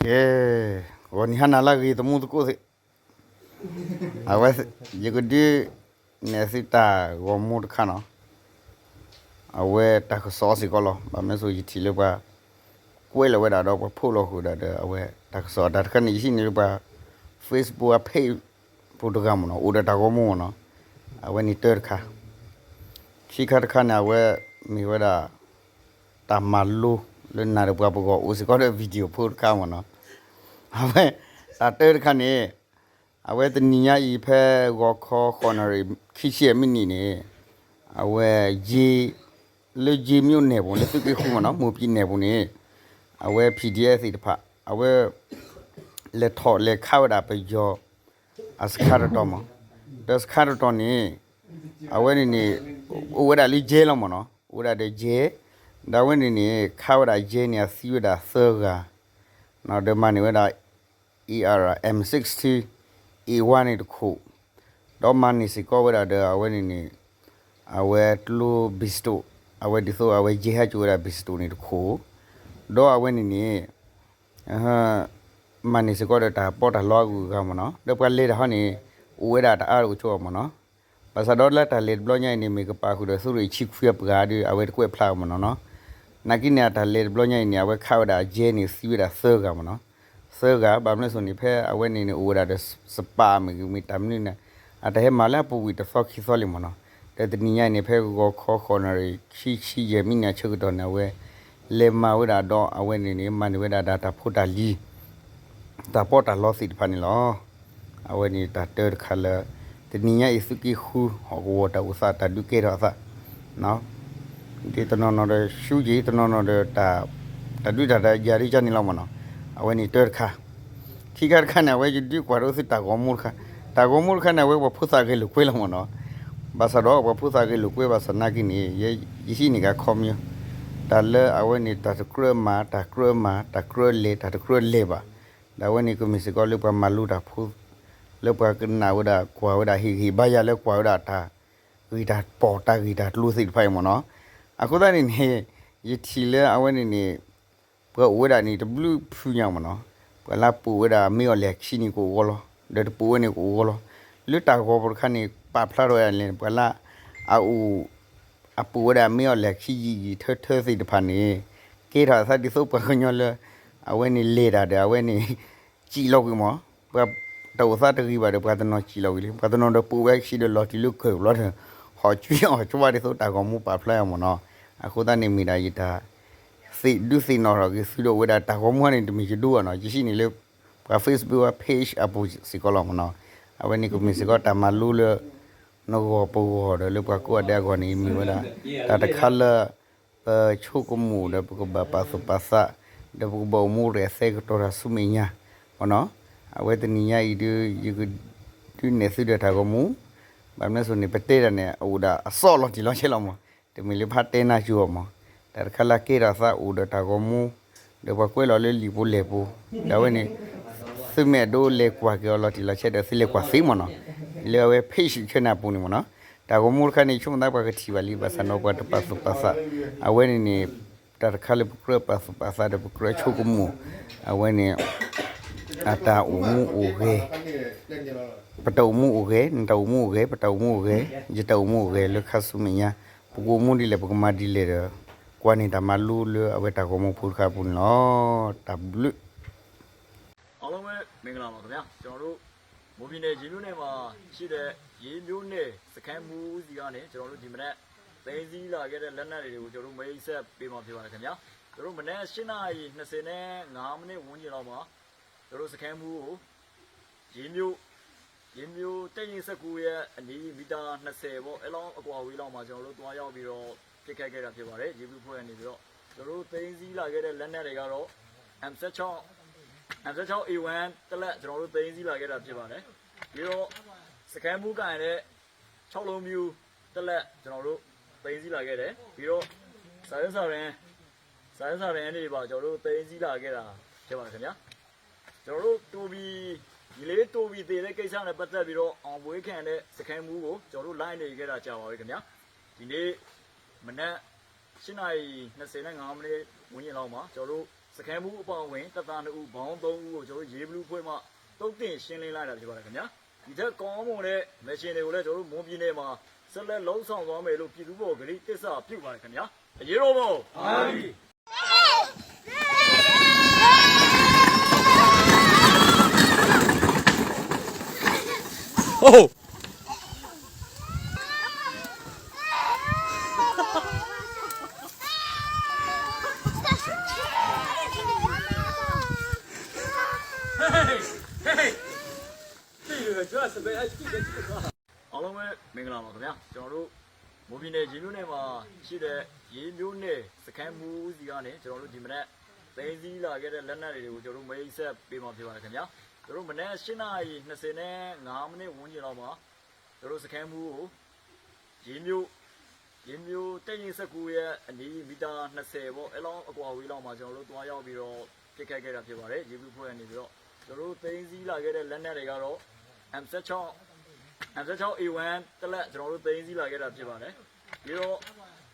ကဲ, ဂီၤနံၤဟါနၤလၢအဂ့ၤ သမူသကိးသ့ၣ်, အဝဲ ယကဒုးနဲၣ်သုတၢ်ဂီၤမူတခါနီၤ, အဝဲတၢ်ကစီၣ်စ့ၢ်ကီးလီၤ. ဘၣ်မနုၤအဃိ ယထံၣ်လၢပှၤ ကွဲးလီၤဝဲဒၣ်ဒီးပှၤဖီၣ်လီၤဃုာ်ဒၣ်ဒီး အဝဲတၢ်ကစီၣ်အတၢ်တခါန့ၣ် ယဟံးန့ၢ်လၢပှၤ Facebook အ page ဖိတဂၤမ့ၢ်နီၤ, အိၣ်ဒီးတၢ်ဂီၤမူမ့ၢ်နီၤ, အဝဲန့ၣ်တၢတခါ, ခံခါတခါန့ၣ် အဝဲမ့ၢ်ဝဲဒၣ် တၢ်မၤလိလၢနၤဒီးပှၤပဂီၢ်အိၣ်စ့ၢ်ကီးဒီး video ဖိတခါမ့ၢ်နီၤ, အဝဲ တၢ်တၢတခါန့ၣ် အဝဲတနံၤညါအံၤဖဲဂီၤခီဃိးနၣ်ရံၣ်ခံဆံယဲၢ်မံးနံးန့ၣ် အဝဲ ယ့ လၢယ့ မြို့နယ် ပူၤ လၢသုးက့ဃုမ့ၢ်နီၤ မူပံနဲၣ်ပူၤန့ၣ် အဝဲ PDF သ့ၣ်တဖၣ် အဝဲ လဲၤထီၣ်လဲၤခးဝဲဒၣ်ပယီၤ အစခါတတီၤမး, ဒီးစခါတတီၤန့ၣ် အဝဲန့ၣ်န့ၣ် အိၣ်ဝဲဒၣ်လၢယဲလီၤမ့ၢ်နီၤ, အိၣ်ဝဲဒၣ်ဒီးယဲ, ဒီးအဝဲန့ၣ်န့ၣ် ခးဝဲဒၣ်ယဲန့ၣ် အသံဝဲဒၣ်သၢဂၤ ဒီးမၤန့ၢ်ဝဲဒၣ် AR M sixteen A one န့ၣ်တခိၣ်, ဒီးမၤန့ၢ်စ့ၢ်ကီးဝဲဒၣ်ဒီးအဝဲန့ၣ်န့ၣ် အဝဲကျိ pistol, အဝဲဒ်သိးအဝဲယဲဟဲကၠိဝဲဒၣ် pistol န့ၣ်တခိၣ်, ဒီးအဝဲန့ၣ်န့ၣ် မၤန့ၢ်စ့ၢ်ကီးဒီးတၢ်ပီးတၢ်လီအဂုၤအဂၤမ့ၢ်နီၤ, ဒီးပှၤလဲၤတၢ်ဟီန့ၣ် အိၣ်ဝဲဒၣ်တအါတအိၣ်ဆိမ့ၢ်နီၤ, ဘၣ်ဆၣ်ဒီးလၢတၢ်လဲၤတဘျီညါအံၤန့ၣ် မ့ၢ်ကပာ်ဃုာ်ဒီးသုးရ့ၣ်ဆံခွံအပှၤဒီး အဝဲတကွဲးဖျါအီၤမ့ၢ်နီၤနီၤ, နာ်က့န့ၣ် အတၢ်လဲၤတဘျီညါအံၤန့ၣ် အဝဲခးဝဲဒၣ်ယဲန့ၣ် သံဝဲဒၣ်သၢဂၤမ့ၢ်နီၤ, သၢဂၤ ဘၣ်မနုၤအဃိန့ၣ် ဖဲအဝဲန့ၣ်န့ၣ် အိၣ်ဝဲဒၣ်ဒီး စပာ် မ့ၢ်ဂ့ၤမ့ၢ်တၢ်မနုၤန့ၣ် အတၢ်ဟဲမၤလၢအပူၤကွံာ်တသီခံသီလံမ့ၢ်နီၤ, ဒီးတနံၤညါအံၤန့ၣ် ဖဲဂီၤခီဃိးနၣ်ရံၣ်ခံဆံယဲၢ်မံးနံးအဆၢကတီၢ်န့ၣ် အဝဲ လဲၤမၤဝဲဒၣ်ဒီးအဝဲန့ၣ်န့ၣ် မၤန့ၢ်ဝဲဒၣ်ဒီးတၢ်ဖိတၢ်လံၤ တၢ်ပီးတၢ်လီသ့ၣ်တဖၣ်န့ၣ်လီၤ. အဝဲန့ၣ်တၢ်တၢတခါလၢ တနံၤညါအံၤသုးက့ဃု ဟီၣ်ကဝီၤတၢ်အိၣ်သးတၢ်ဒုးကဲထီၣ်အသး ဒ်တနီၤနီၤဒီးဆူယံၤ တနီၤနီၤဒီး တၢ်ဒုးတၢ်ယၤဒ်ကန့ၣ်လီၤမ့ၢ်နီၤ, အဝဲန့ၣ်တၢတခါ, ခံခါတခါန့ၣ် အဝဲယဒုးကွၢ်ဒီးသုတၢ်ဂီၤမူတခါ, တၢ်ဂီၤမူတခါန့ၣ် အဝဲပှၤဖိသၣ်ဂဲၤလိာ်ကွဲလီၤမ့ၢ်နီၤ, ဘၣ်ဆၣ်ဒီးပှၤဖိသၣ်ဂဲၤလိာ်ကွဲဘၣ်ဆၣ်နာ်က့န့ၣ် ယဟံးန့ၢ်က့ၤခီပညီ တၢ်လၢအဝဲန့ၣ် တၢ်တကြၢးမၤ တၢ်ကြၢးမၤ တၢ်ကြၢးလဲၤ တၢ်တကြၢးလဲၤဘၣ်, ဒီးအဝဲန့ၣ်ကမ့ၢ်စ့ၢ်ကီးလၢပှၤမၤလိတၢ်ဖိ လၢပှၤကနၣ်ဝဲဒၣ်ကွၢ်ဝဲဒၣ်ဟ့ၣ်ဂံၢ်ဘါယၤလၢကွၢ်ဝဲဒၣ်တၢ် ဂ့ၢ်တၢ်ပီၢ်တၢ်ဂ့ၢ်တၢ်ကျိၤသ့ၣ်တဖၣ်အံၤမ့ၢ်နီၤ, အဃိသတးန့ၣ်န့ၣ် ယထံၣ်လၢအဝဲန့ၣ်န့ၣ် ပှၤအိၣ်ဝဲဒၣ်န့ၣ်တဘျုးဖုညါမ့ၢ်နီၤ, ပှၤလၢအပိာ်ဝဲဒၣ်မ့ၢ်အီၣ်လဲၣ်အခံန့ၣ်ကအိၣ်ဂီၢ်လီၤ, ဒီးတပိာ်ဝဲန့ၣ်ကအိၣ်ဂီၢ်လီၤ, လၢတၢ်ဂီၤပူၤတခါန့ၣ် ပာ်ဖျါထီၣ်ဝဲဒၣ်န့ၣ် ပှၤလၢအအိၣ် အပိာ်ဝဲဒၣ်မ့ၢ်အီၣ်လဲၣ်အခံယံာ်ယံာ်ထၢထၢသ့ၣ်တဖၣ်န့ၣ် ကဲထီၣ်အသးဒ်သိးပှၤကညီလၢ အဝဲန့ၣ်လဲၤတၢ်ဒီးအဝဲန့ၣ် စံၣ်လီၤကွံာ်မး, ပှၤတၢ်အိၣ်သးတဂ့ၤဘၣ်ဒီး ပှၤတနီၤစံၣ်လီၤကွံာ�လံ, ပှၤတနီၤဒီးပိာ်ဝဲအခံဒီးလီၤတုၤလၢကၢၢ်ဘျီဒီး ဟီၣ်ကွံာ်အီၣ်ကွံာ်ဝဲဒ်သိးတၢ်ဂီၤမူပာ်ဖျါအီၤမ့ၢ်နီၤ, အဃိသတးန့ၣ်မ့ၢ်ဒၣ်ယတၢ် သ့ၣ်ဒုးသ့ၣ်နီၣ်ထီၣ်က့ၤသုဒီးဝဲဒၣ်တၢ်ဂီၤမူန့ၣ် တမ့ၢ်ယဒိဘၣ်နီၤ, ယဟံးန့ၢ်လၢ ပှၤ Facebook အ page အပူၤစ့ၢ်ကီးလီၤမ့ၢ်နီၤ, အဝဲန့ၣ်ကမ့ၢ်စ့ၢ်ကီးတၢ်မၤလိလၢ နဂီၢ်ပဂီၢ်ဒီးလၢပှၤကိးဂၤဒဲးအဂီၢ်န့ၣ် မ့ၢ်ဝဲဒၣ် တၢ်တခါလၢ ပဆိကမိၣ်ဒီးပကဘၣ်ပာ်သူၣ်ပာ်သး ဒီးပကဘၣ်အိၣ်မူရဲၣ်သဲကတီၤတၢ်ဆူမဲာ်ညါမ့ၢ်နီၤ, အဝဲတနံၤညါအံၤဒုး ယကဒုးနဲၣ်သုဒီးတၢ်ဂီၤမူ, ဘၣ်မနုၤအဃိန့ၣ် ပတဲတၢ်န့ၣ် အအိၣ်ဒၣ်အသီလီၤတံၢ်လီၤဆဲးလီၤမး, တမ့ၢ်လၢဖးတဲနၢ်ကၠိအီၤမး, တၢ်တခါလၢအကဲထီၣ်သးအိၣ်ဒီးတၢ်ဂီၤမူ ဒီးပှၤကွဲးလီၤလၢလံာ်ပူၤလဲၢ်ပူၤ, ဒီးအဝဲန့ၣ် သုမ့ၢ်အဲၣ်ဒိးလဲၤကွၢ်က့ၤအီၤလီၤတံၢ်လီၤဆဲးဒီး သုလဲၤကွၢ်သ့မ့ၢ်နီၤ, လၢအဝဲ page ဆၢန့ၣ်အပူၤန့ၣ်မ့ၢ်နီၤ, တᢢ်ဂီၤမူတခါန့ၣ် ဆိကမိၣ်သးပှၤကထံၣ်ဘၣ်လံ, ဘၣ်ဆၣ်နီၤပှၤတပာ်သူၣ်ပာ်သး, အဝဲန့ၣ်န့ၣ် တၢ်တခါလၢပကြၢးပာ်သူၣ်ပာ်သးဒီးပကြၢးဆိကမိၣ်, အဝဲန့ၣ် အတၢ်အိၣ်မူအိၣ်ဂဲၤ, ပတၢ်အိၣ်မူအိၣ်ဂဲၤ, နတၢ်အိၣ်မူအိၣ်ဂဲၤ, ပတၢ်အိၣ်မူအိၣ်ဂဲၤ, ယတၢ်အိၣ်မူအိၣ်ဂဲၤလၢခါဆူမဲာ်ညါ, ပကအိၣ်မူဒ်လဲၣ် ပကမၤဒ်လဲၣ်ဒီး ကွၢ်န့ၢ်တၢ်မၤလိလၢအဝဲတၢ်ဂီၤမူဖိတခါအပူၤန့ၣ်လီၤ. တၢ်ဘျုး အားလုံးပဲမင်္ဂလာပါခင်ဗျာကျွန်တော်တို့ မွန်ပြည်နယ်ရေမြို့နယ်မှာရှိတဲ့ရေမြို့နယ်စခန်းမှူးဦးစီကနေကျွန်တော်တို့ဒီမနက်သိမ်းဆည်းလာခဲ့တဲ့လက်နက်တွေကိုကျွန်တော်တို့မိတ်ဆက်ပေးမှာဖြစ်ပါတယ်ခင်ဗျာကျွန်တော်တို့မနက်ရှစ်နာရီနှစ်ဆယ့်ငါးမိနစ်ဝန်းကျင်လောက်မှာကျွန်တော်တို့စခန်းမှူးကိုရေမြို့ရေမြို့တပ်ရင်းဆယ့်ကိုးရဲ့အနီးမီတာနှစ်ဆယ်ပေါ့အဲလောက်အကွာအဝေးလောက်မှာကျွန်တော်တို့သွားရောက်ပြီးတော့ပစ်ခတ်ခဲ့တာဖြစ်ပါတယ်ရေဘူးအဖွဲ့ကနေပြီးတော့ကျွန်တော်တို့သိမ်းဆည်းလာခဲ့တဲ့လက်နက်တွေကတော့ M sixteen M sixteen A one တစ်လက်ကျွန်တော်တို့သိမ်းဆည်းလာခဲ့တာဖြစ်ပါတယ်ပြီးတော့စခန်းမှူးကိုင်တဲ့ခြောက်လုံးမျိုးတစ်လက်ကျွန်တော်တို့သိမ်းဆည်းလာခဲ့တယ်ပြီးတော့စာရွက်စာတမ်း စာရွက်စာတမ်းတွေပါ ကျွန်တော်တို့ သိမ်းဆည်းလာခဲ့တာ ဖြစ်ပါတယ်ခင်ဗျာ။ ကျွန်တော်တို့ တူပီ ရေလေးတူပီသေတဲ့ကိစ္စနဲ့ပတ်သက်ပြီးတော့ အောင်ပွဲခံတဲ့စခန်းမှူးကို ကျွန်တော်တို့ လိုက်နေခဲ့တာကြာပါပြီခင်ဗျာ။ ဒီနေ့မနက် ရှစ်နာရီ နှစ်ဆယ့်ငါးမိနစ်ဝန်းကျင်လောက်မှာ ကျွန်တော်တို့ စခန်းမှူးအပါအဝင် တပ်သားနှစ်ဦး ပေါင်းသုံးဦးကို ကျွန်တော်တို့ ရေဘလူးအဖွဲ့မှ သုတ်သင်ရှင်းလင်းလိုက်တာ ဖြစ်ပါတယ်ခင်ဗျာ။ ဒီထက်ကောင်းမွန်တဲ့ mission တွေကိုလည်း ကျွန်တော်တို့ မွန်ပြည်နယ်မှာ ဆက်လက်လုပ်ဆောင်သွားမယ်လို့ ပြည်သူ့ဘော်ကတိသစ္စာပြုပါတယ်ခင်ဗျာ။ အရေးတော်ပုံ အားလုံးပဲမင်္ဂလာပါခင်ဗျာ။ ကျွန်တော်တို့ မွန်ပြည်နယ် ရေးမြို့နယ်မှာရှိတဲ့ ရေးမြို့နယ်စခန်းမှူးဆီကနေ ကျွန်တော်တို့ ဒီမနက် သိမ်းဆည်းလာခဲ့တဲ့လက်နက်တွေကို ကျွန်တော်တို့ မိတ်ဆက်ပေးမှာဖြစ်ပါတယ်ခင်ဗျာ။ ကျွန်တော်တို့ မနက် ရှစ်နာရီ နှစ်ဆယ့်ငါးမိနစ်ဝန်းကျင်လောက်မှာ ကျွန်တော်တို့ စခန်းမှူးကို ရေးမြို့ ရေးမြို့တပ်ရင်း ဆယ့်ကိုး ရဲ့အနီး မီတာ နှစ်ဆယ်ပေါ့ အဲ့လောက်အကွာအဝေးလောက်မှာ ကျွန်တော်တို့ သွားရောက်ပြီးတော့ ပစ်ခတ်ခဲ့တာဖြစ်ပါတယ်။ ရေဘုအဖွဲ့ကနေပြီးတော့ ကျွန်တော်တို့ သိမ်းဆည်းလာခဲ့တဲ့လက်နက်တွေကတော့ M sixteen M sixteen A one တစ်လက် ကျွန်တော်တို့ သိမ်းဆည်းလာခဲ့တာဖြစ်ပါတယ်။ ပြီးတော့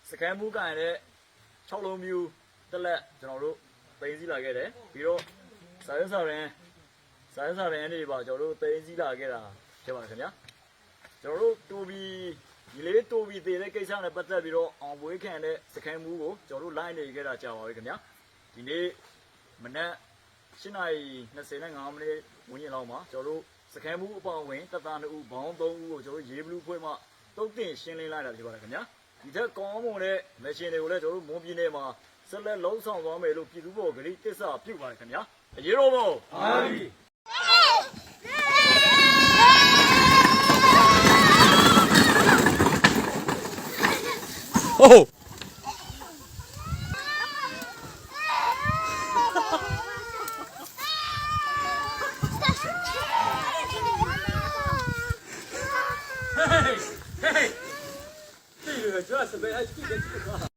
စခန်းမှူးကိုင်တဲ့ ခြောက်လုံးမျိုးတစ်လက် ကျွန်တော်တို့ သိမ်းဆည်းလာခဲ့တယ်။ ပြီးတော့ စာရွက်စာတမ်း စာရွက်စာတမ်းတွေပါ ကျွန်တော်တို့ သိမ်းဆည်းလာခဲ့တာဖြစ်ပါတယ်ခင်ဗျာ။ ကျွန်တော်တို့ တူပီ ရေလေးတူပီသေတဲ့ကိစ္စနဲ့ပတ်သက်ပြီးတော့ အောင်ပွဲခံတဲ့စခန်းမှူးကို ကျွန်တော်တို့ လိုက်နေခဲ့တာကြာပါပြီခင်ဗျာ။ ဒီနေ့မနက် ရှစ်နာရီ နှစ်ဆယ့်ငါးမိနစ်ဝန်းကျင်လောက်မှာ ကျွန်တော်တို့ စခန်းမှူးအပါအဝင် တပ်သားနှစ်ဦး ပေါင်းသုံးဦးကို ကျွန်တော်တို့ ရေဘလူးအဖွဲ့မှ သုတ်သင်ရှင်းလင်းလိုက်တာဖြစ်ပါတယ်ခင်ဗျာ။ ဒီထက်ကောင်းမွန်တဲ့ mission တွေကိုလည်း ကျွန်တော်တို့ မွန်ပြည်နယ်မှာ ဆက်လက်လုပ်ဆောင်သွားမယ်လို့ ပြည်သူ့ဘော်ကတိသစ္စာပြုပါတယ်ခင်ဗျာ။ အရေးတော်ပုံ Hey, hey, hey.